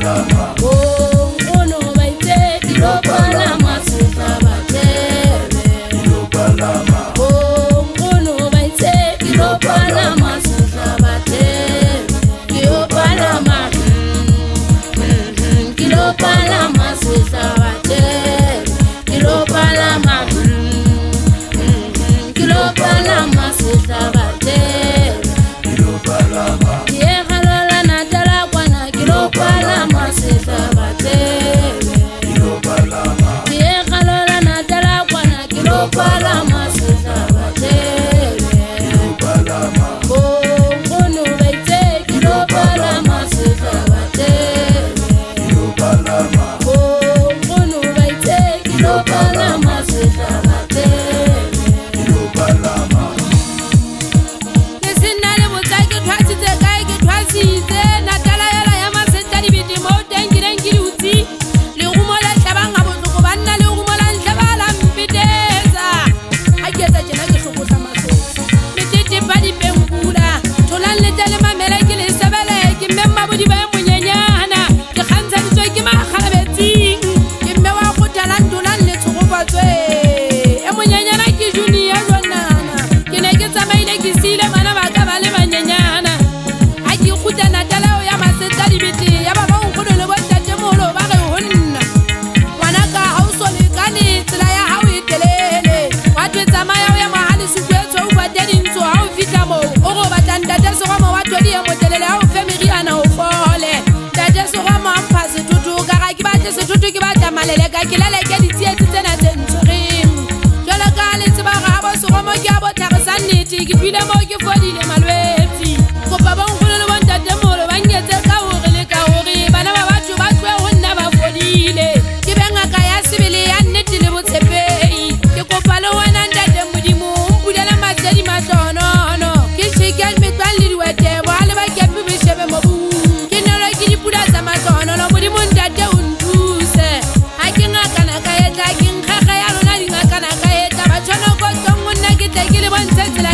palama. Bonkgono ba itse ke lo palama sehlabathebe. Ke lo palama. Bonkgono ba itse ke lo palama sehlabathebe. Ke yo palama, ke lo palama sehlabathebe. Ke lo palama, ke lo palama sehlabathebe. Ke lo palama. Ke ye galola Natala kwana ke lo palama sehlabathebe. Ke lo palama. Ke ye galola Natala kwana ke lo palama sehlabathebe. Ke lo palama. Bonkgono ba itse ke lo palama sehlabathebe. Ke lo palama. Bonkgono ba itse ke lo palama sehlabathebe. Ke lo palama. Ke sena le botsa ke thwasitse kae ke thwasitse Natala ela ya masetla dibete moo teng ke neng ke dutse. Lerumo le hlabang ha bohloko banna lerumo la nhlaba la mpetetsa. Ha ke etsa tjena ke hlokotsa matsotsi. Metetepa dipenkula tholang le tle le mamele ke le sebele ke mme Mmabodiba e monyenyana. Ke kgantshaditswe ke makgalabetsing ke mme wa kgothalang tholang le tshogofatswe. E monyenyana ke junior jwanana. Ke ne ke tsamaile ke siile bana ba ka ba le banyenyana. Ha ke kgutla Natala eo ya masetla dibete ya ba ba nkgono le bontatemoholo ba re ho nna. Ngwanaka ha o so lekane tsela ya hao e telele. Wa thwe tsamaya o ye mohale sutu e tshweu fate dintsho ha o fihla moo. O re o batla ntate Seromo wa thodi e motelele ha o fe meriana o fole. Ntate Seromo a mpha sethotho ka re ha ke batle sethotho ke batla maleleka ke leleke ditsietsi tsena tse ntshwereng. Jwalo ka ha le tseba hore ha bo Seromo ke a bo tlhare sa nnete ke tlohile moo ke fodile malwetse. Kopa bonkgono le bontatemoholo ba nketse ka hore le ka hore bana ba batho ba tlohe ho nna ba fodile. Ke be ngaka ya sebele ya nnete le botshepehi. Ke kopa le wena ntate Modimo o mpulele masedi mahlohonono. Ke tjheke metlwang le diwete bohale ba kepi bo shebe mobung. Ke nelwe ke dipula tsa mahlohonono Modimo ntate o nthuse. Ha ke ngakana ka etla ke nkgekge ya lona dingakana ka etla. Batjhonoko tlong ho nna ke tle ke le bontshe tsela